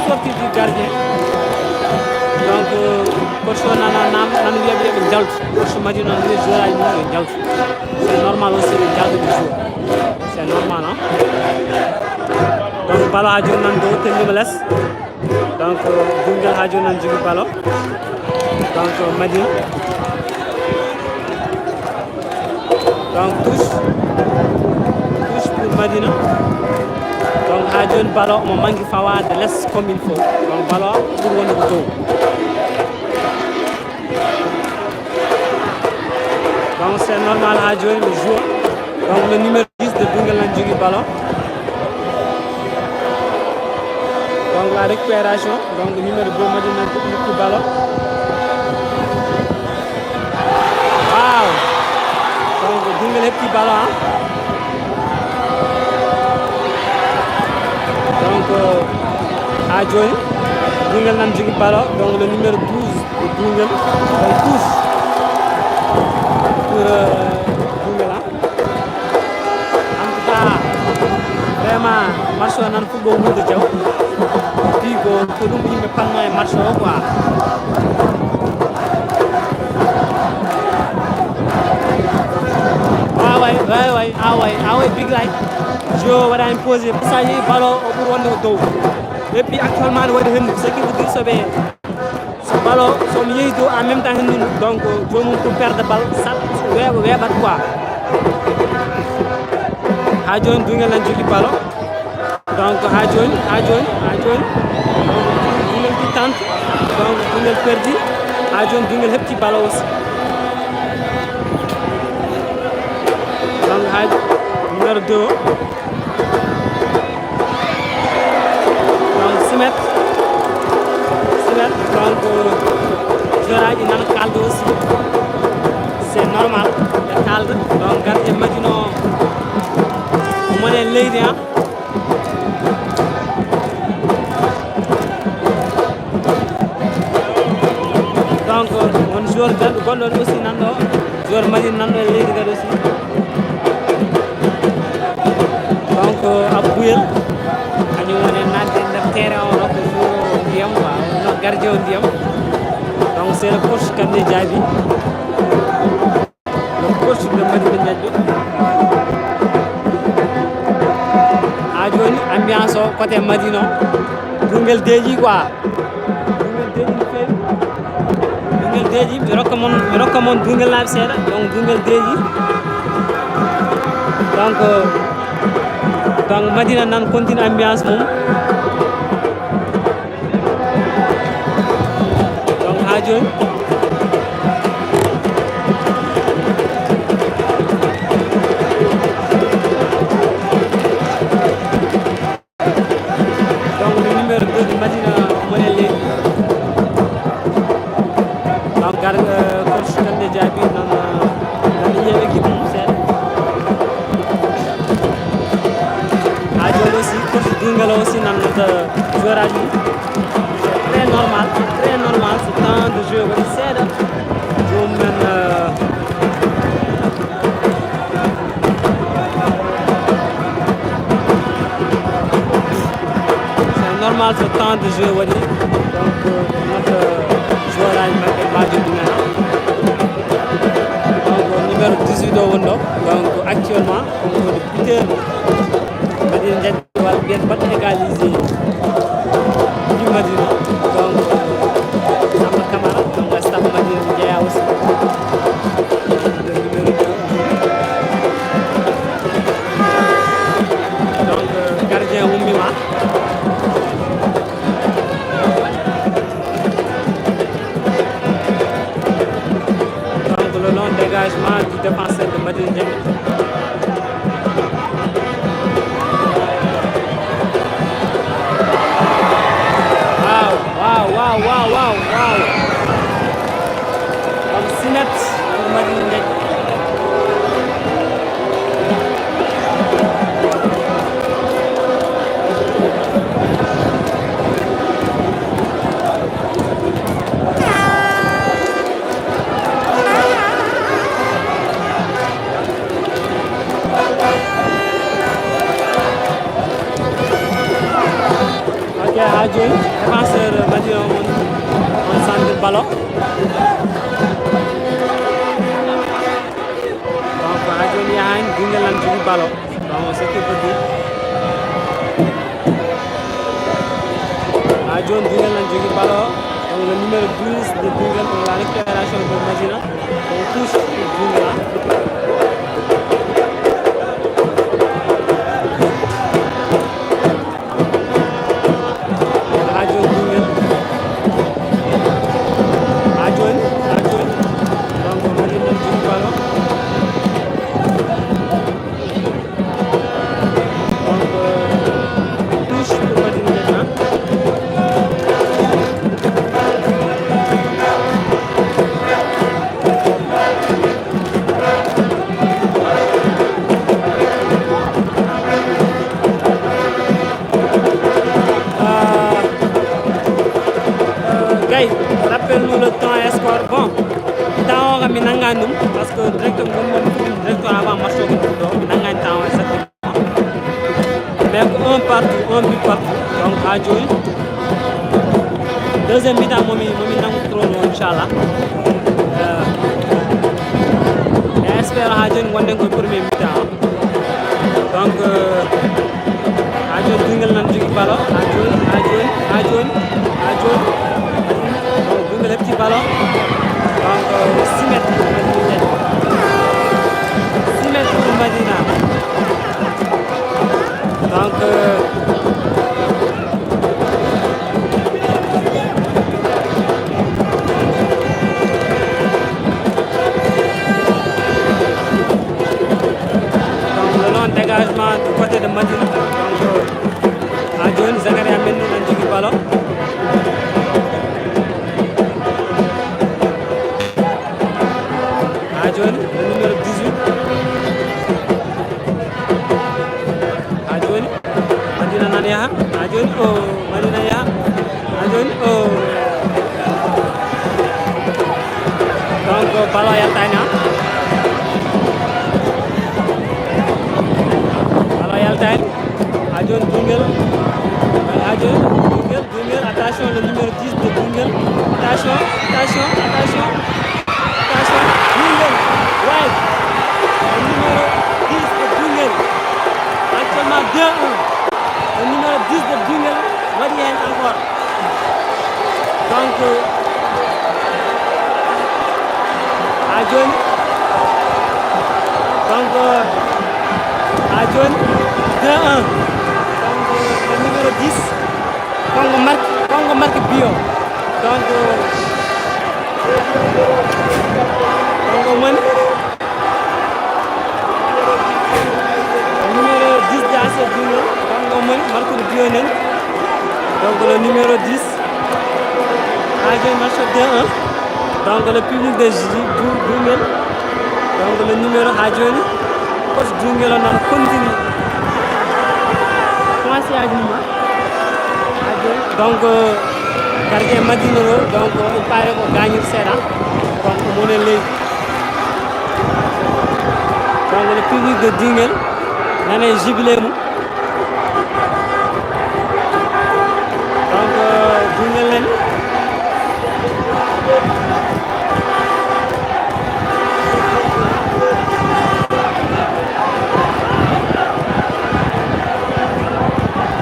sortie du gardien. Donc, coach o nana, nan, nan wiya ɓe, ɓe njaltu. Coach Madina nan wiya joueur aji mum ɓe njaltu. C'est normal aussi ɓe njalta ɓe joueur. C'est normal, hein. Donc, ballon ha jooni nan dow, tellima les. Donc, Duñgel ha jooni nan jogi ballon. Donc, Madina. Donc, touche. Touche pour Madina. Donc, ha jooni ballon omo manque fawaade les comme il faut. Donc, ballon ɓuri wonde ko dow. Donc c'est normal, ha joni ɓe joue. Donc le numéro dix de Dungel nan jogi ballon. Donc la récupération. Donc numéro deux Madina heɓi ballon. Waaw. Donc Dungel heɓi ballon, hein. Donc, euh, ha joni Dungel nan jogi ballon. Donc le numéro douze de Dungel. Donc touche pour, euh, Dungel, hein. En tout cas, vraiment, match o nan fuɗɗo wuurde jaw. Fii ko, ko ɗum yimɓe panno e match o quoi. Away, away, away, away, big light. Jeu o waɗa imposé. Sa yi ballon o ɓuri wonde ko dow. Et puis actuellement ne waɗi hendu, ce qui veut dire so ɓe, so ballon, so mi yehi dow en même temps hendu, donc joomum pour perdre balle, sat, weeɓa, weeɓat quoi. Ha joni Dungel nan jogi ballon. Donc ha joni, ha joni, ha joni. Dungel ɗi tente. Donc Dungel perdi. Ha joni Dungel heɓti ballon aussi. Donc ha numéro deux o. Donc Simet, Simet, donc, euh, joueur aji nana kalda aussi. C'est normal, ɓe kalda. Donc gardien Madina o, o mone leydi, hein. Donc won joueur gonɗo, gonɗo ɗon aussi nanɗo, joueur Madina nanɗo e leydi kadi aussi. Donc Abou Bouyel, kañum woni natde nder terrain o, ɗo ko joueur ndiyam quoi, no gardien o ndiyam. Donc c'est le coach Kandé Diaby. Le coach de Madina Diaby. Ha joni ambiance o côté Madina o. Dungel deeƴi quoi. Dungel deeƴi no feewi. Dungel deeƴi, mi rokka mon, mi rokka mon Dungel naaɓe seeɗa. Donc Dungel deeƴi. Donc, donc Madina nan continue ambiance mum. Donc ha joni. Donc le numéro deux de Madina Monelli. Donc gar, euh, coach Kande Diaby nan, nan yiya équipe mum seeɗa. Ha joni aussi coach Dungel aussi nan nata joueur aji mum. C'est très normal, c'est très normal, ce temps de jeu waɗi seeɗa. Ɗum men, euh, c'est normal, ce temps de jeu waɗi. Donc, euh, notre, euh, joueur aji maɓɓe mbajo ɗumen. Donc numéro dix-huit o wonɗo. Donc actuellement on woni buteur. Mbaɗi jaɓɓewal mbiyen mbaɗ égalisé. Ɗi Madina. Donc Samba Camara, donc staff Madina mi jeeya aussi. Donc gardien ummima. Donc le long dégagement du défenseur de Madina Diaby. Waaw, waaw, waaw. Am sinet pour Madina Diaby. Ok, ha joni défenseur Madina on, on centre ballon. Donc ha joni yahan Dungel nan jogi ballon. Donc ce qui veut dire, ha joni Dungel nan jogi ballon. Donc le numéro douze de Dungel, donc la récupération de Madina. Donc touche pour Dungel, hein. Ha joni Dungel. Ha joni, ha joni. Donc Madina nan jogi ballon. Ha jooni, deuxième mi-temps momi, momi nangu trône o, inchallah. Euh, e espère ha jooni wonden ko premier mi-temps. Donc, euh, ha jooni Duñgel nan jogi ballon. Ha jooni, ha jooni, ha jooni, ha jooni. Bon, Duñgel heɓti ballon. Donc, euh, six mètres pour Madina. Six mètres pour Madina. Donc, euh, donc, le long dégagement du côté de Madina. Donc, euh, ha jooni, Zakaria Mendy nan jogi ballon. Ha jooni, le numéro dix-huit. Ha jooni, Madina nan yaha. Ha jooni, o, Madina yaha. Ha jooni, o. Donc, ballon yaltaani, ha. Ballon yaltaani. Ha jooni, Duñgel. Ha jooni, Duñgel. Duñgel, attention, le numéro dix de Duñgel. Attention, attention, attention. Attention, Duñgel. Ouais. Le numéro dix de Duñgel. Actuellement deux un. Le numéro dix de Duñgel waɗi heen encore. Donc, ha jooni, donc, ha jooni, deux un. Donc, le numéro dix, kanko marque, kanko marque bio. Donc, kanko woni numéro dix de A C Duñgel, kanko woni marqueur bio nen. Donc, le numéro dix. Ha jooni, match deux un. Donc, le public de Ju-, Ju-, Duñgel. Donc, le numéro ha jooni. Coach Duñgel o nana continue. Commencé aji mum, ha jooni. Donc, euh, gardien Madina o, donc, il paraît ko gaañiiɗo seeɗa. Donc, mo woni e leydi. Donc, le public de Duñgel nana e jubilé mum. Donc, euh, Duñgel nani.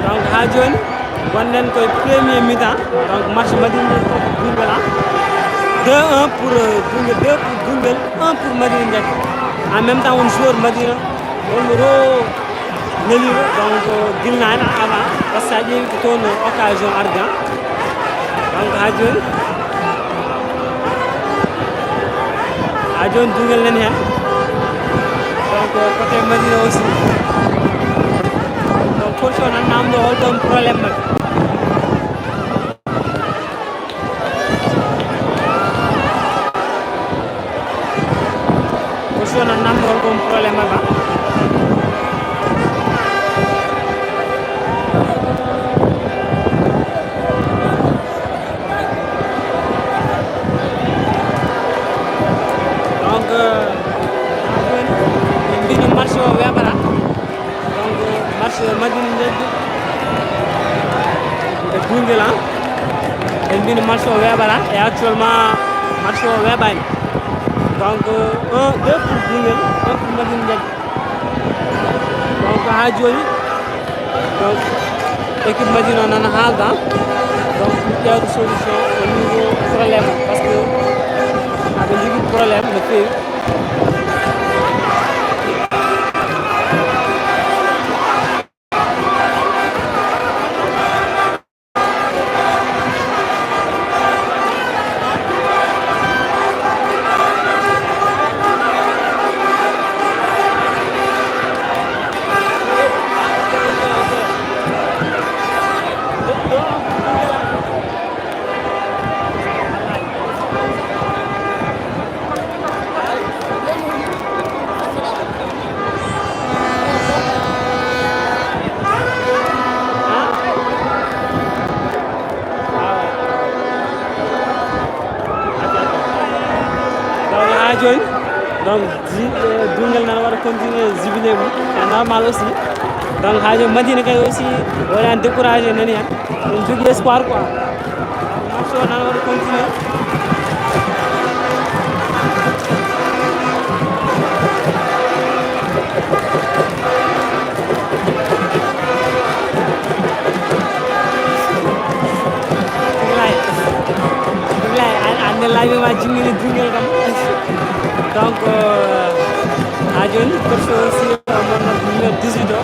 Donc, ha jooni, wonɗen koye premier mi-temps. Donc, match Madina Duñgel, hein. Deux un pour, euh, Duñgel, deux pour Duñgel, un pour Madina Ndiaye. En même temps, on joueur Madina, on ro Neliiɗo, donc, gilnaani avant, parce que a ƴeewi ko toon occasion ardi, hein. Donc, ha jooni, ha jooni Duñgel nani heen. Donc, côté Madina aussi. Donc, coach o nan namndo hol ɗon problème maɓɓe. Coach o nan namndo hol ɗon problème maɓɓe. Donc, euh, en mbino match o weeɓata. Donc, match Madina Ndiaye e Duñgel, hein. En mbino match o weeɓata et actuellement match o weeɓaani. Donc, un, deux pour Duñgel, un pour Madina Ndiaye. Donc, ha jooni, donc, équipe Madina o nana haalda, donc, ƴeewde solution au niveau problème, parce que aɓe njogii problème no feewi. Donc, ha jooni, donc, ji-, euh, Duñgel nana waɗa continuer jubilé mum. C'est normal aussi. Donc, haa jooni Madina kay aussi, wonani découragé nani hen. On jogii espoir quoi. Match o nan waɗa continuer. Billahi. Billahi, an, an ne laabi ma jingini dungel kam. Donc, euh, haa jooni, coach o aussi, o wonno numéro dix-huit o.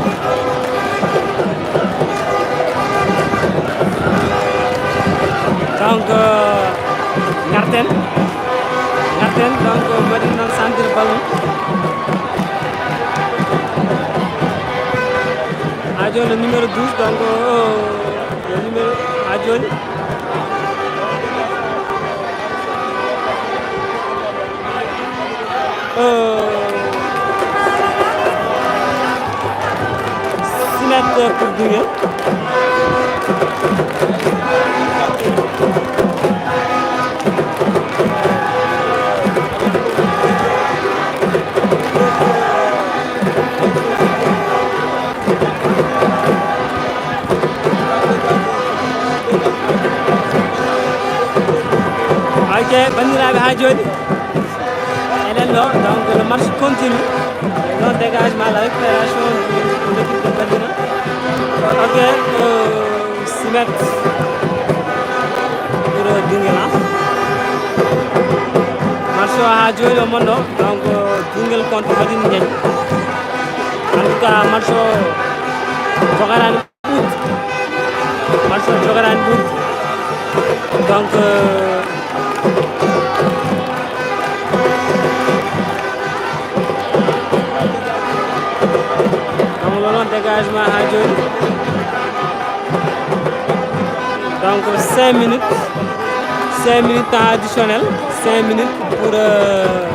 Donc, euh, ngarten. Ngarten, donc, mbaɗi noon sentir ballon. Haa jooni, le numéro douze, donc, euh, le numéro, haa jooni. Euh, six mètres pour Dungel. Ok, banndiraaɓe, haa jooni eɗen ɗo, donc le match continue. Ɗo dégagement, la récupération de l'équipe de Madina. Ok, euh, six mètres pour Dungel, hein. Match o haa jooni o mon ɗo, donc, euh, Dungel contre Madina Ndiaye. En tout cas, match o joganaani ɓuuɓde. Match o joganaani ɓuuɓde. Donc, euh, donc, ɗo noon dégagement haa jooni. Donc, cinq minutes. Cinq minutes temps additionnel. Cinq minutes pour, euh,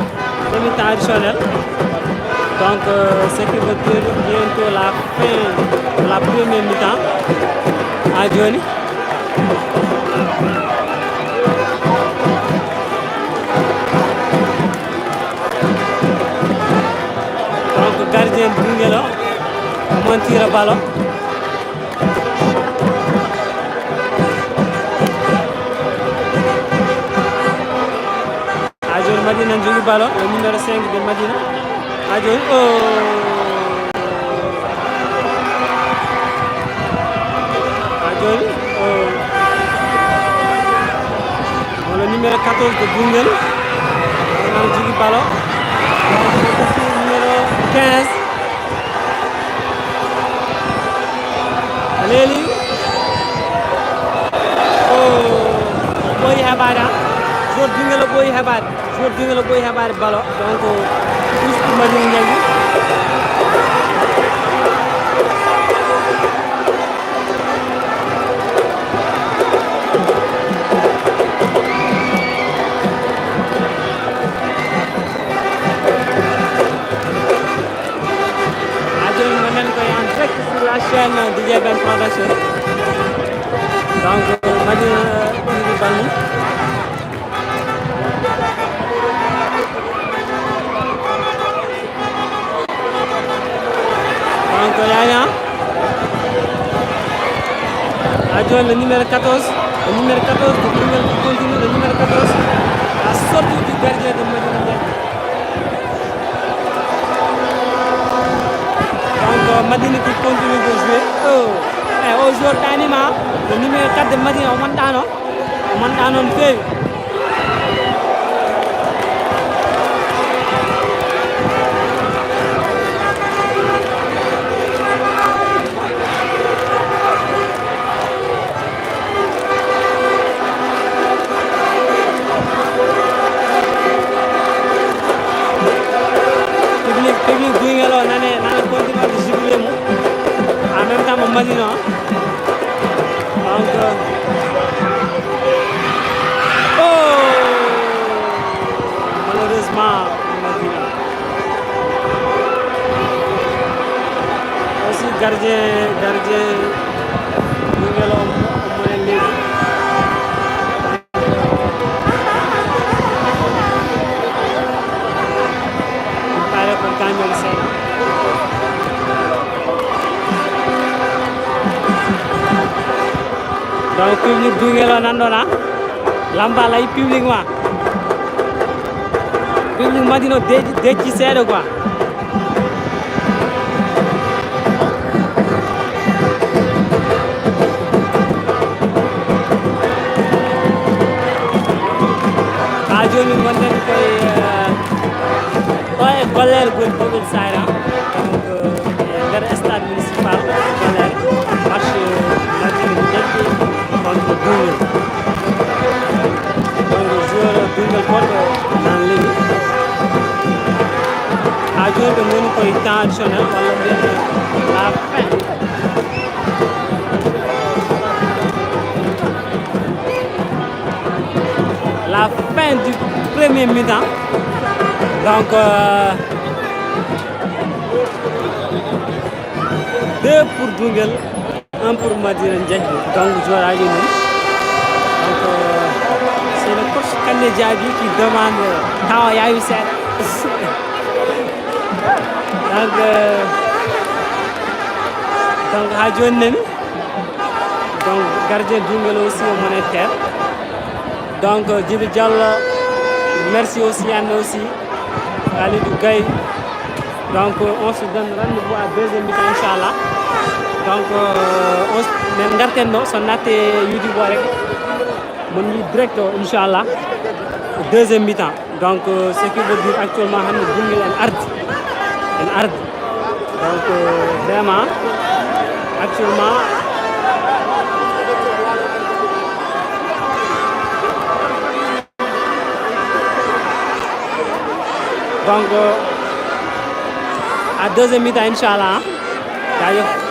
demi-temps additionnel. Donc, euh, ce qui veut dire bientôt la fin de la première mi-temps. Haa jooni. Donc, gardien Dungel o, omo tira ballon. Haa jooni Madina ne jogii ballon, le numéro cinq de Madina. Haa jooni, oh. Haa jooni, oh. Wala numéro quatorze de Dungel. Omo jogii ballon. Numéro quinze. A leeli. O ɓooyi heɓaade, ah. Joueur Dungel o ɓooyi heɓaade. Joueur Dungel o ɓooyi heɓaade ballon. Donc, touche pour Madina Ndiaye. Haa jooni ngonɗen ko en direct sur la chaîne D J Ben Production. Donc, Madina, euh, ɓuri balmi. Donc, Yaya. Haa jooni, le numéro quatorze. Le numéro quatorze de Koungheul qui continue. Le numéro quatorze a sorti du gardien de Madina Ndiaye. Donc, Madina qui continue de jouer. Oh. Eh, o joueur ɗaanima. Le numéro quatre de Madina, o manɗano. O manɗano no feewi. Public, public Guinguel o nane, nane continue de jubilé mum. En même temps, mo Madina. Donc, euh, oh! Malheureusement, Madina. Aussi, gardien, gardien, Guinguel o, mo e leydi. Pare ko kañum seeɗa. Donc, public Duguel o nanɗon, ha? Lamba lay public ma. Public Madina o de-, decci seeɗa quoi. Ha joni gonɗen koye, eh, ɗo e gollere goni Boɓel Saare, donc, eh, e nder stade municipal gollere, match, eh, Madina Jaggi contre Duguel. Donc, joueur Duguel goɗɗo nan lewi. Ha joni ɓe ngoni koye temps additionnel walla mbiyen la fin. La fin du premier mi-temps. Donc, euh, deux pour Duguel, un pour Madina Jaggi. Donc, joueur aji mum. Donc, euh, c'est le coach Kande Diaby qui demande, euh, temps o yaawi seeɗa. Donc, euh, donc, ha joni nani. Donc, gardien Duguel aussi, au moniteur. Donc, euh, Djibi Diallo, merci aussi, Anne aussi, Khalidou Gaye. Donc, euh, on se donne rendez-vous à deuxième mi-temps, Inch'Allah. Donc, euh, on s-, min garten ɗo, so natte YouTube o rek, mon yi direct o, Inch'Allah. Deuxième mi-temps. Donc, euh, ce qui veut dire actuellement, hande Duguel en ardi. En ardi. Donc, euh, vraiment, actuellement, donc, euh, à deuxième mi-temps, Inch'Allah, hein. Jaajëf.